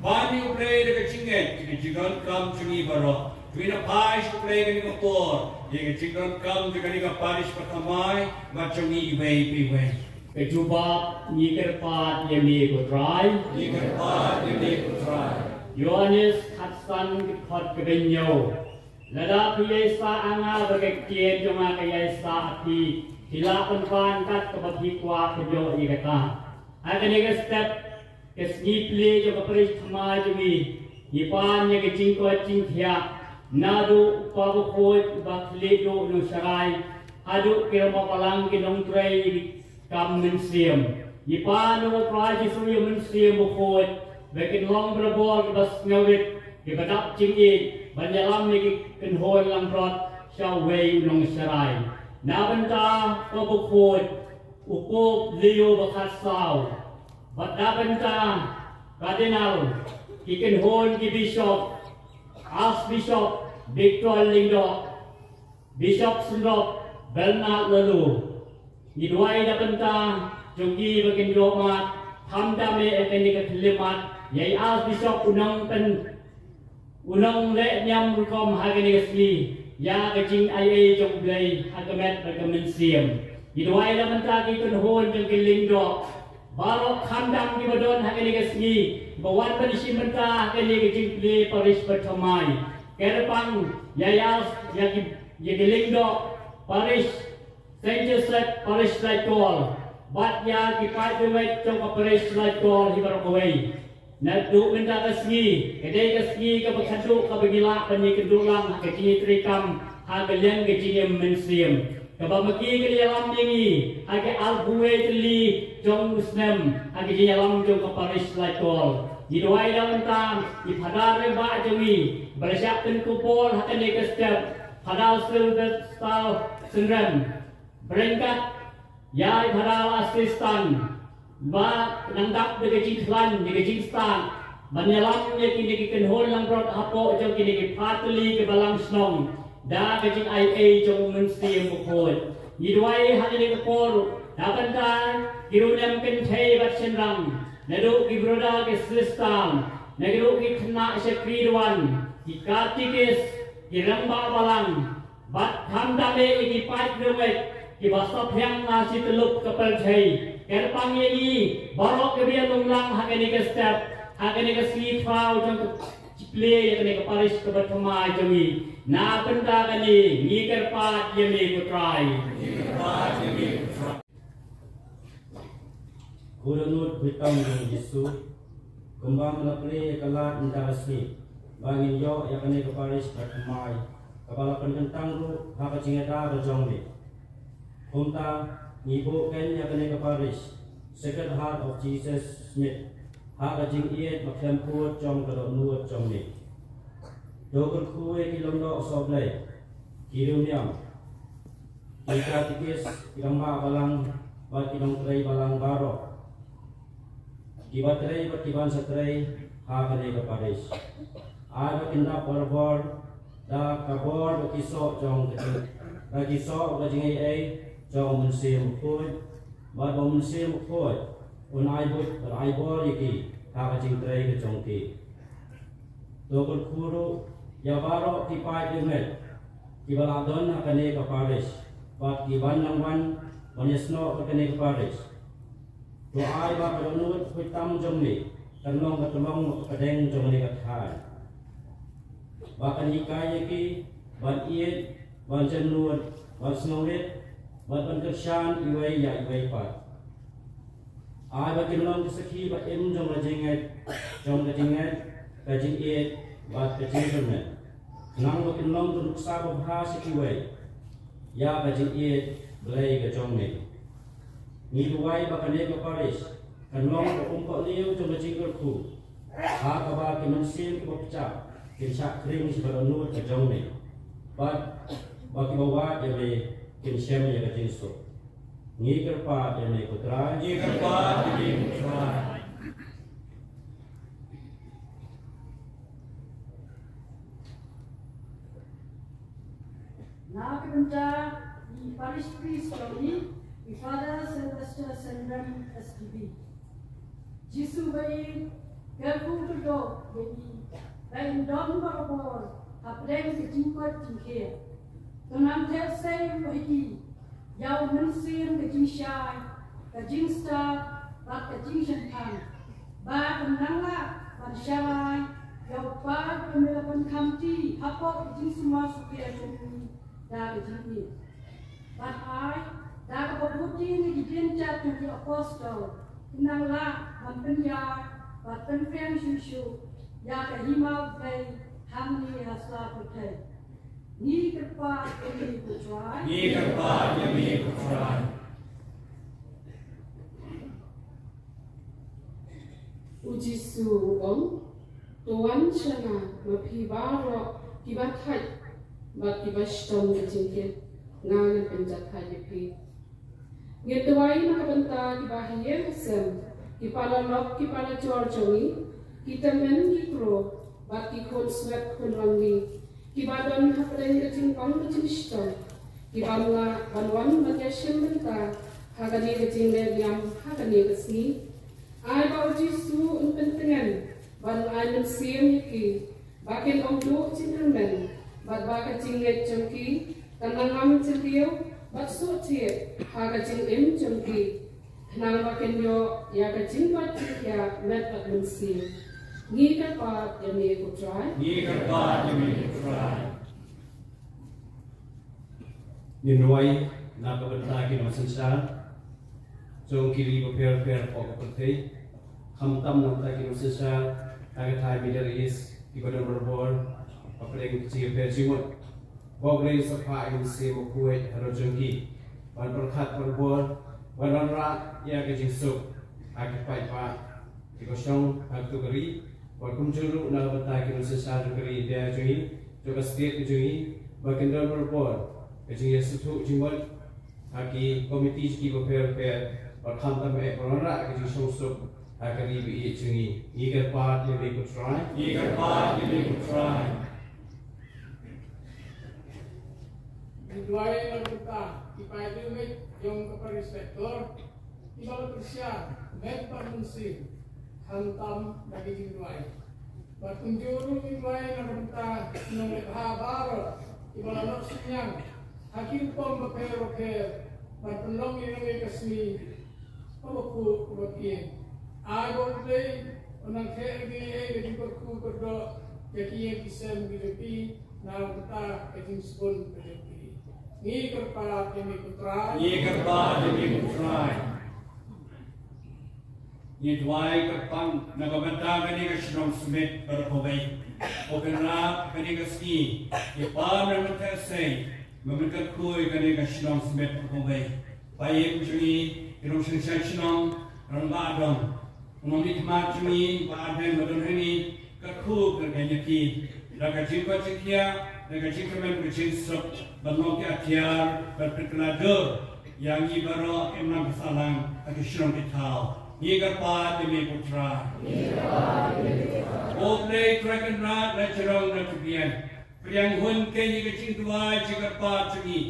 Pan ïa u Blei da ka jingngeit, ka jingdonkam jong ngi baroh. Khublei na phi sha u Blei kane ka por ïa ka jingdonkam jong kane ka parish ba thymmai bad jong ngi iwei pa iwei. Ka jubab, ngi kyrpad ïa me ko Trai. Ngi kyrpad ïa me ko Trai. Ïoannis khatsan, ki dkhot kaba hynñiew. Lada phi ïaisah ha nga bad ka ktien jong nga ka ïaisah ha phi, phi lah pynban kat kaba phi kwah pynïoh ïa kata. Ha kane ka step, ka sngi plie jong ka parish thymmai jong ngi, ngi pan ïa ka jingkoit jingkhiah naduh u kpa bakhuid uba khlieh duh u nongsharai, haduh ki rangbah balang, ki nongtrei kam mynsiem. Ngi pan ïa u Trai Jisu ïa u Mynsiem Bakhuid ba kin long barabor kiba sngewrit, kiba dap jingïeit ban ïalam ïa ki kynhun langbrot sha uwei u nongsharai. Na bynta u kpa bakhuid, u Pope Leo ba khatsaw, bad na bynta Cardinal, ki kynhun ki Bishop, Archbishop Victor Lyngdoh, Bishop Syndrop Bernard Laloo. Ngi duwai na bynta jong ki ba kin ïoh mad, khamtam eh ha kane ka khyllipmat ïa i Archbishop, u nongpyn, u nongleh niam rukom ha kane ka sngi ïa ka jingaiei jong U Blei ha ka met bad ka mynsiem. Ngi duwai na bynta ki kynhun jong ki Lyngdoh baroh, khamtam kiba don ha kane ka sngi, ba wan ban shim bynta ha kane ka jingplie parish bathymmai. Kyrpang ïa, ïa, ïa ki, ïa ki Lyngdoh Parish, Saint Joseph Parish Laitkor, bad ïa ki paid riewngeit jong ka Parish Laitkor hi baroh kawei. Naduh mynta ka sngi ka dei ka sngi kaba khatduh kaba ngi lah ban ïakynduh lang ha ka jingïatreikam ha ka liang ka jingim mynsiem, kaba ma ki ka la ïalam ïa ngi ha ki arphew wei tylli jong u snem ha ka jingïalam jong ka Parish Laitkor. Ngi duwai na bynta i Phadar rangbah jong ngi ba la shah pynkupbor ha kane ka step, Phadar Sylvester Synrem, ryngkat ïa i Phadar Assistant, ba nang dap da ka jingkhlaiñ, da ka jingstad ban ïalam ïa kine ki kynhun langbrot hapoh jong kine ki phra tylli ki balang shnong da ka jingaiei jong u Mynsiem Bakhuid. Ngi duwai ha kane ka por na bynta ki riewniam kynthei bad shynrang, naduh ki brother, ki sister, naduh ki khynnah shakri duwan, ki katikis, ki rangbah balang, bad khamtam eh ïa ki paid riewngeit kiba saphriang na shi tyllup ka pyrthei. Kyrpang ïa ngi baroh kiba ïalong lang ha kane ka step, ha kane ka sngi khraw jong ka jingplie ïa kane ka parish kaba thymmai jong ngi. Na bynta kane ngi kyrpad ïa me ko Trai. Ko Dohnud Khuid Tam jong U Jisu, kumba me la plie ïa ka lad mynta ka sngi ba ngin ïoh ïa kane ka parish bathymmai kaba la pynkyntang ruh ha ka jingïada ka jong me. Kumta ngi buh khein ïa kane ka parish Sacred Heart of Jesus Smith ha ka jingïeit bakhlem khuid jong ka Dohnud jong me. To kyrkhu ïa ki lyngdoh sohblei, ki riewniam, ki katikis, ki rangbah balang bad ki nongtrei balang baroh kiba trei bad kiban sa trei ha kane ka parish. Ai ba kin dap barabor da ka bor bad ki soh jong ka jing, da ki soh ka jingaiei jong U Mynsiem Bakhuid, bad ba U Mynsiem Bakhuid un ai buit bad ai bor ïa ki ha ka jingtrei ka jong ki. To kyrkhu ruh ïa baroh ki paid riewngeit kiba la don ha kane ka parish bad kiban nang wan ban ïasnoh ha kane ka parish. To ai ba ka Dohnud Khuid Tam jong me kan long ka tyllong pdeng jong kane ka thaiñ, ba kan hikai ïa ki ban ïeit, ban jemnud, ban sngewrit bad ban kyrshan iwei ïa iwei pat. Ai ba kin long ki sakhi ba im jong ka jingngeit, jong ka jingngeit, ka jingïeit bad ka jingkyrmen, khnang ba kin long ka nuksa babha sha kiwei ïa ka jingïeit Blei ka jong me. Ngi duwai ba kane ka parish kan long ka umpohliew jong ka jingkyrkhu, ha kaba ki mynsiem kiba pyrshah kin shah khring sha ka dohnud ka jong me, bad ba kiba wad ïa me kin shem ïa ka jingsuk. Ngi kyrpad ïa me ko Trai. Ngi kyrpad ïa me ko Trai. Na ka bynta i parish priest jong ngi, i Father Sylvester Sendram S D B. Jisu ba i kyrkhu kyrdoh ïa ngi ba ngin don barabor hapdeng ka jingkoit jingkhiah. To nang theh sei ruh ïa ngi ïa u mynsiem ka jingshai, ka jingstad bad ka jingshemphang, ba kan nang lah ban shai ïa u paid ba me la pynkhamti hapoh ka jingsumar sukher jong me da ka jingïeit. Bad ai da kaba bud ïa ngi ki dienjat jong ki apostol, ki nang lah ban pynïar bad pynphieng shuh shuh ïa ka hima U Blei hangne ha sla pyrthei. Ngi kyrpad ïa me ko Trai. Ngi kyrpad ïa me ko Trai. U Jisu u ong, "To wan sha nga, ma phi baroh kiba thait bad kiba shitom ka jingkit, nga ngan pynjahthait ïa phi." Ngin duwai na ka bynta kiba ha ïing ha sem, ki paralok ki parajor jong ngi, ki tymmen ki kro, bad ki khun swet khun rangli, kiba don hapdeng ka jingong ka jingshitom, kiba ym lah ban wan ban ïashim bynta ha kane ka jingleh niam ha kane ka sngi. Ai ba U Jisu un pyntngen bad un ai mynsiem ïa ki, ba kin ym duh jingkyrmen, bad ba ka jingngeit jong ki kan nang ngam jylliew bad suk thied ha ka jingim jong ki, khnang ba kin ïoh ïa ka jingbat jingkhiah met bad mynsiem. Ngi kyrpad ïa me ko Trai. Ngi kyrpad ïa me ko Trai. Ngin duwai na ka bynta ki nongsynshar jong ki ri bapher bapher hapoh ka pyrthei, khamtam na ka bynta ki nongsynshar na ka thaiñ Middle East, kiba don barabor hapdeng ka jingïapher jingmut. Ba U Blei un sa phah ïa ka mynsiem bakhuid halor jong ki ban pyrkhat barabor, ban wanrah ïa ka jingsuk ha ki paidbah kiba shong ha kato ka ri, bad kumjuh ruh na ka bynta ki nongsynshar jong ka ri India jong ngi, jong ka state ka jong ngi, ba kin don barabor ka jingïasngewthuh jingmut ha ki komiti jong ki bapher bapher, bad khamtam eh ban wanrah ka jingshongsuk ha ka ri ba ïeit jong ngi. Ngi kyrpad ïa me ko Trai. Ngi kyrpad ïa me ko Trai. Ngi duwai na ka bynta ki paidbah jong ka parish Vektor, kiba la pyrshah met bad mynsiem, khamtam da ki jingduwai. Bad kumjuh ruh ngi duwai na ka bynta ki nongleh bha baroh kiba la noh synñiang ha ki rukom bapher bapher ban pynlong ïa kane ka sngi kaba khuid kaba kyieng. Ai ba U Blei un nang theh ïa ngi ïa ka jingkyrkhu kyrdoh ïa ki ïing ki sem ki jong phi na ka bynta ka jingsbun ka jong phi. Ngi kyrpad ïa me ko Trai. Ngi kyrpad ïa me ko Trai. Ngi duwai kyrpang na ka bynta kane ka shnong Smit bad Powai. Ko Kynrad, kane ka sngi ngi pan na ka bynta ka sei, ba men kyrkhu ïa kane ka shnong Smit bad Powai. Paidbah jong ngi, ki nongsynshar shnong, rangbah dong, u nongmihkhmat jong ngi Bah Ardent ba don hangne, kyrkhu kyrkieh ïa ki da ka jingkoit jingkhiah, da ka jingkyrmen, ka jingsuk, ban long ki atiar ban pynkylla dur ïa ngi baroh, ïa ngi ki nongkyrshan ha ki shnong ki thaw. Ngi kyrpad ïa me ko Trai. Ko Blei Trai Kynrad, la jrong na ka bynta, pdiang hun keiñ ïa ka jingduwai jingkyrpad jong ngi.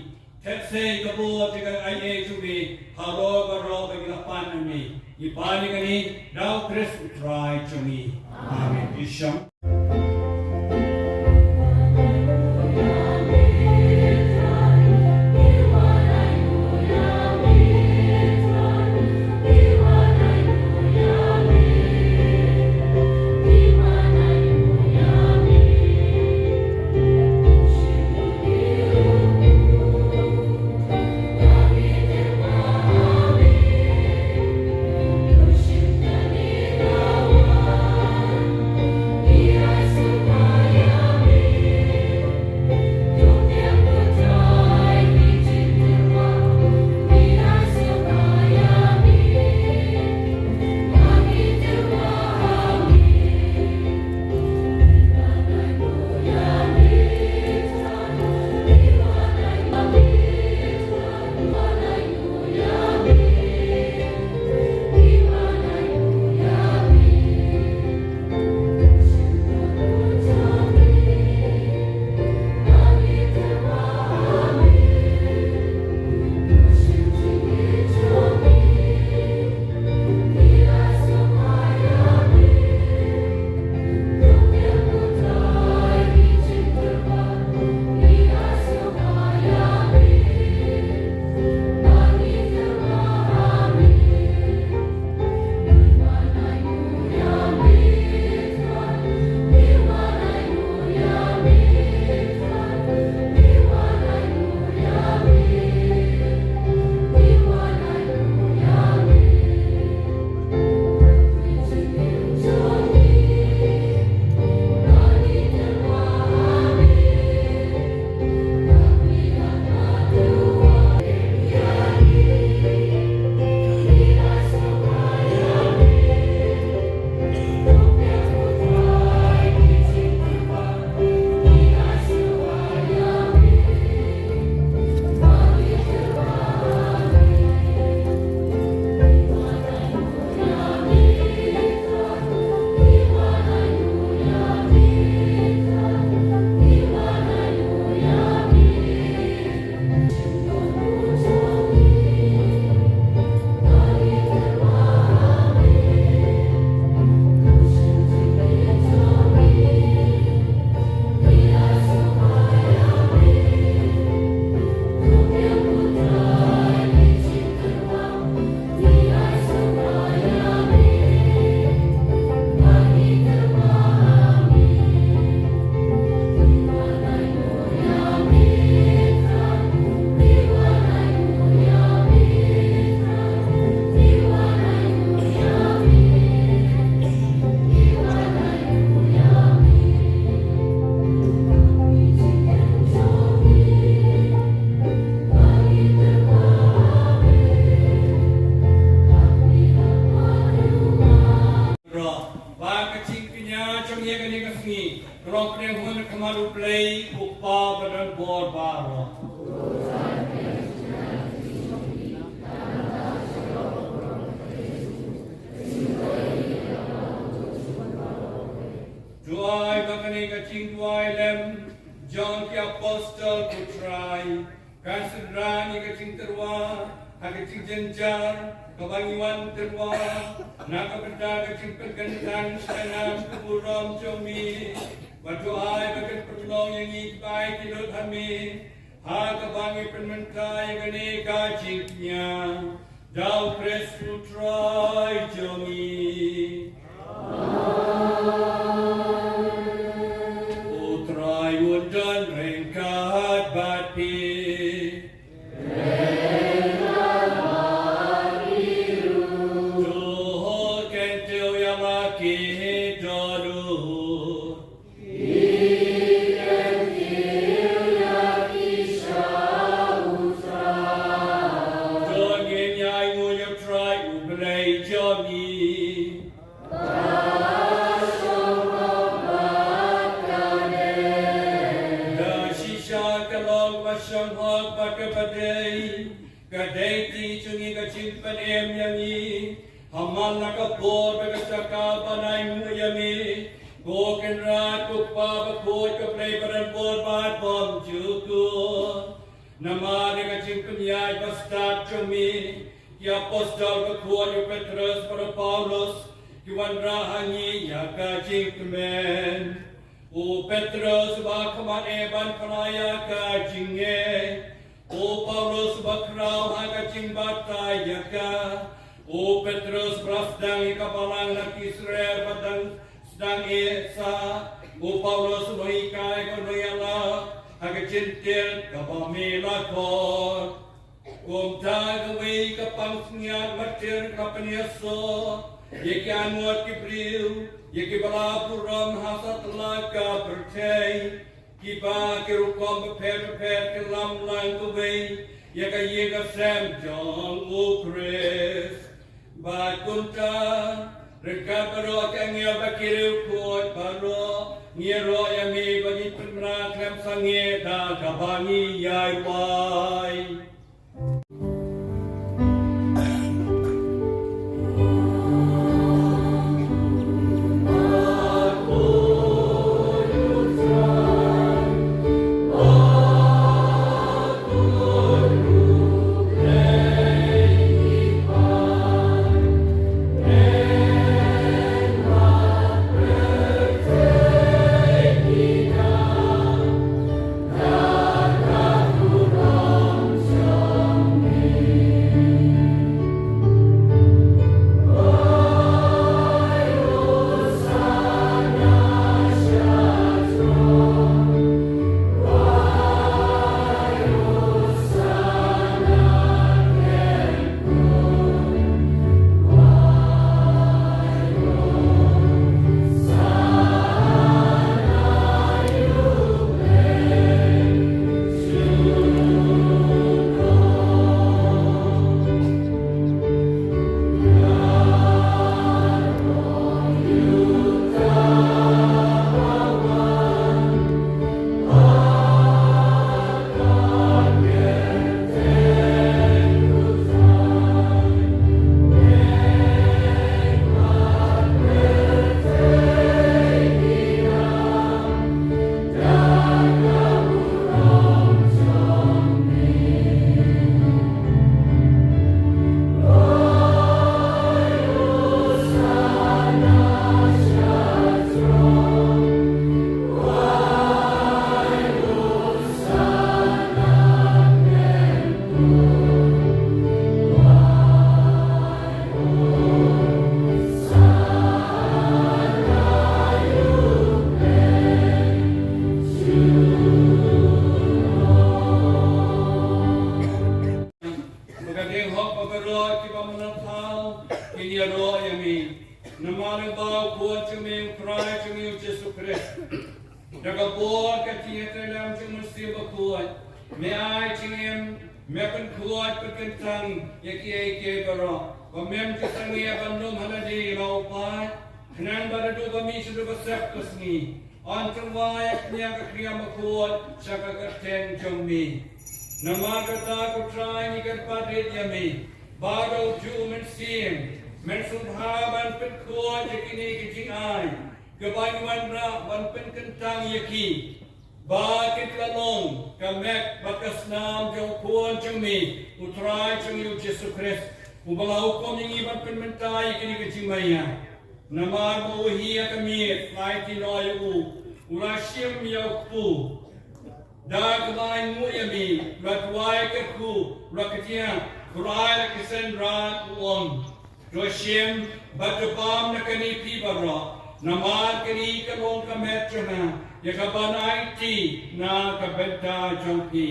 Theh sei ka bor jong ka aiei jong me halor baroh ba ngi la pan na me. Ngi pan ïa kane da U Khrist U Trai jong ngi. Amen. Isham. Ong pdeng hun khmat U Blei, U Kpa ba don bor baroh. Duwai ba kane ka jingduwai lem jong ki apostol, ko Trai, kan synran ïa ka jingtyrwa ha ka jingjynjar kaba ngi wan tyrwa na ka bynta ka jingpynkyntang sha ka burom jong me. Bad duwai ba kan pynlong ïa ngi kiba ai ki lut ha me ha kaba ngi pynmynta ïa kane ka jingkñia. Da U Khrist U Trai jong ngi. U Trai un don ryngkat bad phi. To kyntiew ïa la ki dohnud. To ngin ïa ainguh ïa U Trai U Blei jong ngi. Da shisha ka long kaba shonghok bad kaba dei, ka dei ti jong ngi ka jingpynim ïa ngi ha man la ka por bad ka jaka ban ainguh ïa me, ko Kynrad, ko Kpa bakhuid, ko Blei ba don bor bad bymjukut. Namar ïa ka jingpynïaid bastad jong me, ki apostol bakhuid u Petros bad u Paulus ki wanrah ha ngi ïa ka jingkmen. U Petros uba khmat eh ban phla ïa ka jingngeit. U Paulus uba khraw ha ka jingbatai ïa ka. U Petros uba la sdang ïa ka balang na ki Israel ba dang sdang eh sah. U Paulus u nonghikai, u nongïalam ha ka jingtied kaba me la khot. Kumta kawei ka pansngiat martir ka pynïasoh ïa ki arngut ki briew, ïa kiba la burom ha satlak ka pyrthei. Kiba ki rukom bapher bapher ki lam lang kawei ïa ka ïing ka sem jong U Khrist. Bad kumta, ryngkat baroh ki angel bad ki riewkhuid baroh, ngi ïaroh ïa me ba ngin pynmrad khlem sangeh da kaba ngi ïai wai. Ba ka dieng hok ba baroh kiba mynta thaw kin ïaroh ïa me. Namar ba u khun jong me, u Trai jong me u Jisu Khrist, da ka bor ka jingïatreilang jong u Mynsiem Bakhuid, me ai jingim, me pynkhuid pynkyntang ïa kiei kiei baroh. Ba mem ju sangeh ban lum ha lade la u paid, khnang ba naduh ba mih shaduh ba sep ka sngi, Ban tyrwa ïa ka khriam bakhuid sha ka kyrteng jong me. Namar kata ko Trai ngi kyrpad rit ïa me ba da u Mynsiem men sngewbha ban pynkhuid ïa kine ki jingai kiba ngi wanrah ban pynkyntang ïa ki, ba kin kylla long ka met bad ka snam jong u Khun jong me, u Trai jong ngi u Jisu Khrist, uba la hukum ïa ngi ban pynmynta ïa kine ki jingmaïa. Namar ba u hi ha ka miet, la aiti noh ïa u, u la shim ïa u kpu. Da kaba ainguh ïa me, u la duwai kyrkhu, u la kdiah, u la ai la ki synran, u ong: To shim bad to bam na kane phi baroh, namar kane ka long ka met jong nga, ïa kaban aiti na ka bynta jong phi.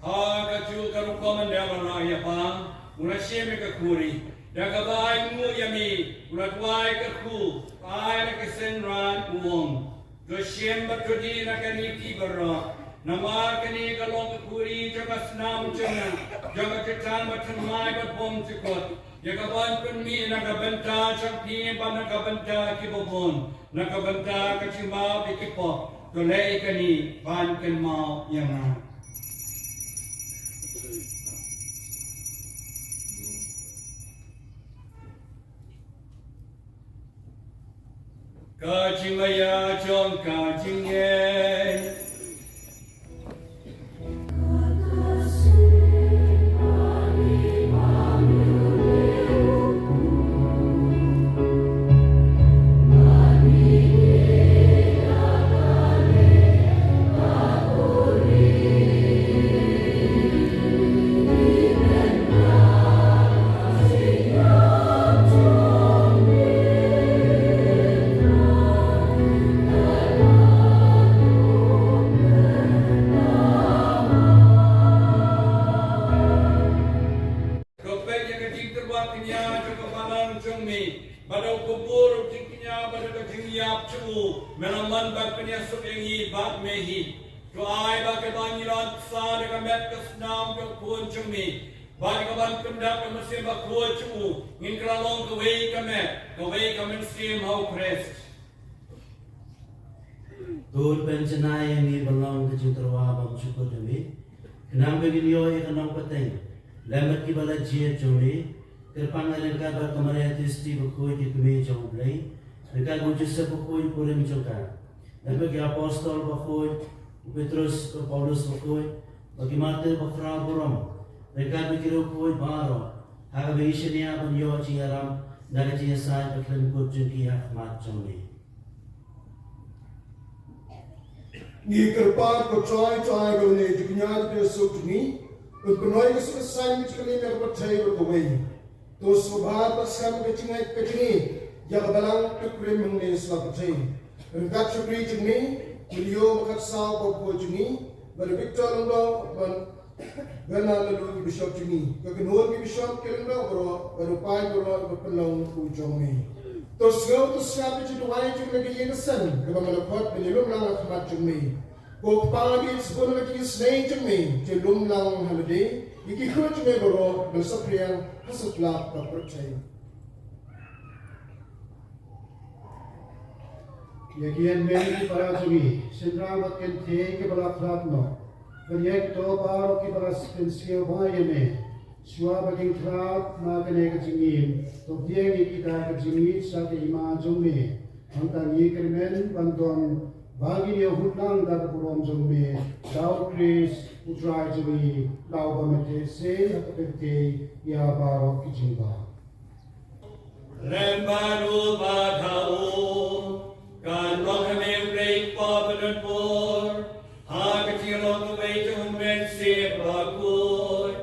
Ha kajuh ka rukom ynda la rah ïa pang, u la shim ïa ka khuri. Da kaba ainguh ïa me, u la duwai kyrkhu, u la ai la ki synran, u ong: To shim bad to dih na kane phi baroh, namar kane ka long ka khuri jong ka snam jong nga, jong ka jutang bathymmai bad bymjukut, ïa kaban pynmih na ka bynta jong phi bad na ka bynta kiba bun, na ka bynta ka jingmap ïa ki pop. To leh ïa kane ban kynmaw ïa nga. Ka jingmaïa jong ka jingngeit. Ko peit ïa ka jingtyrwa kñia jong ka balang jong me, bad da u kbur u jingkñia bad da ka jingïap jong u, me la mon ban pynïasuk ïa ngi bad me hi. To ai ba ka ban ngi la pynsan da ka met ka snam jong u Khun jong me, bad ka ban pyndap ka mynsiem bakhuid jong u, ngin kylla long kawei ka met, kawei ka mynsiem ha u Khrist. To pynjanai ïa ngi ban long ka jingtyrwa bymjukut ïa me, khnang ba ngin ïoh ïa ka nongpateng lem bad kiba la jied jong me, kyrpang ryngkat bad ka Maria Theisotti bakhuid, ka kmie jong u Blei, ryngkat bad u Joseph bakhuid, u kurim jong ka, ryngkat bad ki apostol bakhuid, u Petrus, u Paulus bakhuid, bad ki martir bakhraw burom, ryngkat bad ki riewkhuid baroh, ha kaba ngi shaniah ban ïoh jingïarap na ka jingïasaid bakhlem kut jong ki ha khmat jong me. Ngi kyrpad, ko Trai, to ai ba une u jingkñia jingpynïasuk jong ngi un pynhoi ka suk ka saiñ, ka jingkmen ïa ka pyrthei baroh kawei. To sngewbha ban skhem ka jingngeit ka jong ngi ïa ka balang, to kurim hangne sla pyrthei. Ryngkat shakri jong me, u Leo ba khatsaw bakhuid jong ngi, bad u Victor Lyngdoh, bad Bernard Nalu ki bishop jong ngi, ka kynhun ki bishop ki lyngdoh baroh, bad u paid baroh ba pynlong u jong me. To sngew, to sngap ïa ka jingduwai jong me na ka ïing ka sem kaba me la khot ban ïalum lang ha khmat jong me. Ko Kpa, ngi sbun ha ka jingisynei jong me, to ïalum lang ha lade ïa ki khun jong me baroh ba la saphriang ha satlak ka pyrthei. Ïa ki hynmen ki para jong ngi, shynrang bad kynthei kiba la khlad noh, bad ïa kito baroh kiba la pynsngewbha ïa me, shuwa ba kin khlad na kane ka jingim, to biang ïa ki da ka jingïeit sha ka hima jong me. Hangta ngi kyrmen ban don ba ngin ïahut lang da ka burom jong me, da u Khrist u Trai jong ngi, la uba mynta sha ka pyrthei ïa baroh ki jingbah. Lem bad u bad ha u, kan long ha me U Blei Kpa badonbor, ha ka jinglong kawei jong U Mynsiem Bakhuid,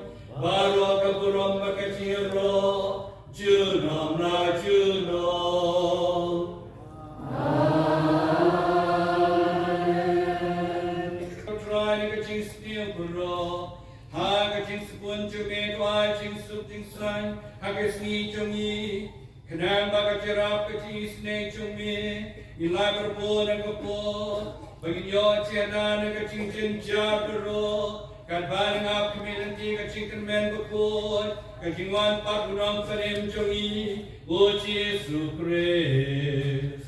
baroh ka burom bad ka jingïaroh junom la junom. Amen. Trai, ka jingsniew baroh, ha ka jingsbun jong me, to ai jingsuk jingsaiñ ha ka sngi jong ngi, khnang ba ka jingïarap ka jingisynei jong me, ngin ïa kyrpad na ka por Ba ngin ïoh jingïada na ka jingjynjar baroh, katba ngin ap khmih lynti ka jingkyrmen bakhuid, ka jingwan pat U Nongpynim jong ngi, U Jisu Khrist.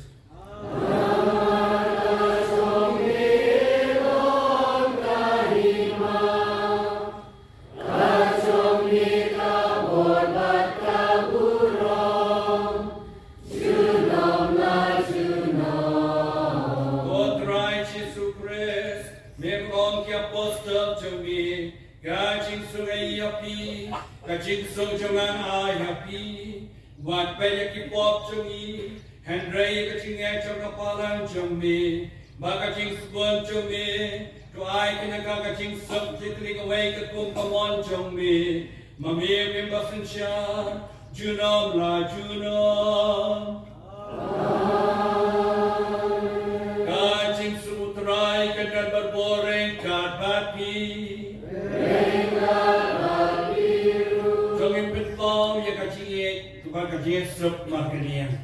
Ko Trai Jisu Khrist, me ong ki apostol jong me, ka jingsuk ïa phi, ka jingsuk jong nga ai ïa phi. Wat peit ïa ki pop jong ngi, hynrei ïa ka jingeh jong ka balang jong me, bad ka jingsbun jong me, to ai kane ka, ka jingsuk jingkylli kawei ka kum ka mon jong me, ma me me ba synshar junom la junom. Ka jingsuk U Trai kan don bad bor ryngkat bad phi. To ngin pynpaw ïa ka jingïeit, to ka jingsuk markylliang.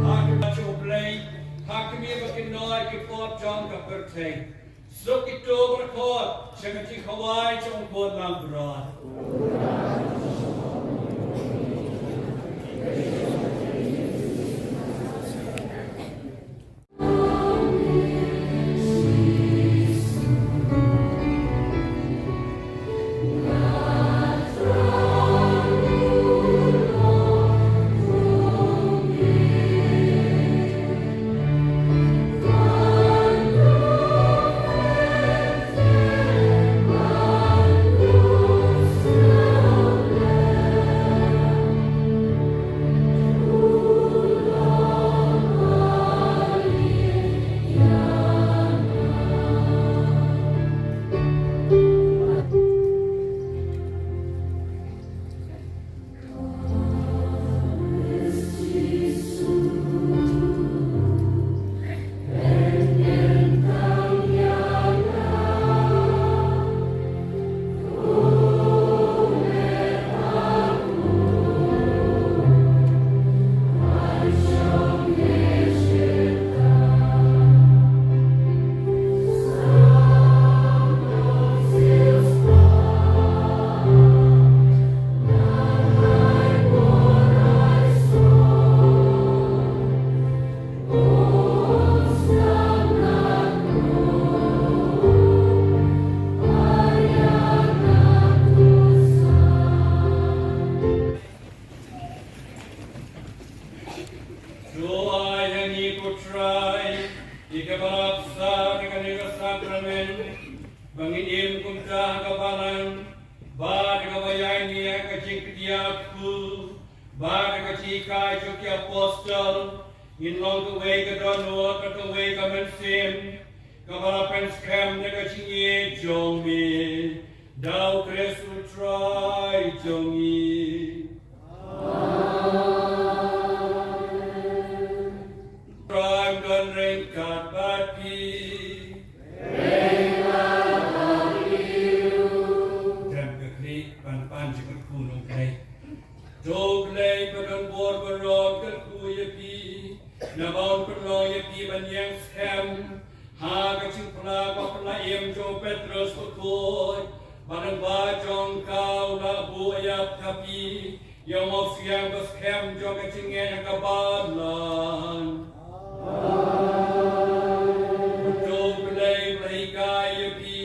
Ha ka jong U Blei, ha ka me ba kin noi ki pop jong ka pyrthei. Suk kito ba khot sha ka jingkhawai jong U Khun Langbrot. To ai ha ngi, ko Trai, ïa kaba la pynsaphriang ha kane ka sakramen, ba ngin im kumta ha ka balang, bad ha kaba ïaineh ha ka jingkdiah kpu, bad ha ka jinghikai jong ki apostol, ngin long kawei ka dohnud bad kawei ka mynsiem, kaba la pynskhem da ka jingïeit jong me, da U Khrist U Trai jong ngi. Trai un don ryngkat bad phi. Dang ka khlieh ban pan jingkyrkhu na U Blei. To U Blei ba don bor baroh un kyrkhu ïa phi. Naba un pynlong ïa phi ban ïeng skhem ha ka jingpyllait ba pynlait im jong u Petros bakhuid, ba lyngba jong ka u la buh ïa phi ïa u mawsiang ba skhem jong ka jingngeit ha ka balang. Uto U Blei ba la hikai ïa phi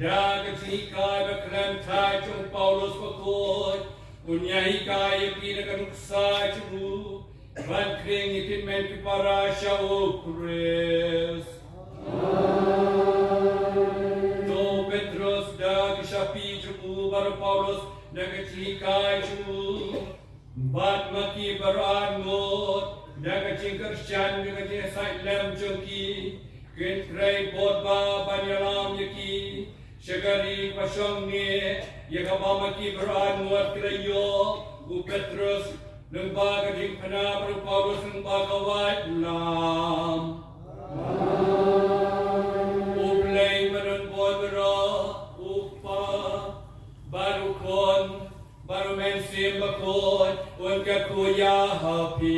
da ka jinghikai ba khlem thait jong u Paulus bakhuid, un ïahikai ïa phi da ka nuksa jong u ban khring ïa ki hynmen ki para sha u Khrist. To Petros da ki shapi jong u bad u Paulus da ka jinghikai jong u, bad ma ki baroh arngut da ka jingkyrshan da ka jingïasaid lem jong ki, kin trei bor ba ban ïalam ïa ki sha ka ri ba shong ne, ïa kaba ma ki baroh arngut ki la ïoh u Petros lyngba ka jingphna bad u Paulus lyngba ka waitlam. U Blei ba don bor baroh, u Kpa bad u Khun bad u Mynsiem Bakhuid, un kyrkhu ïa phi.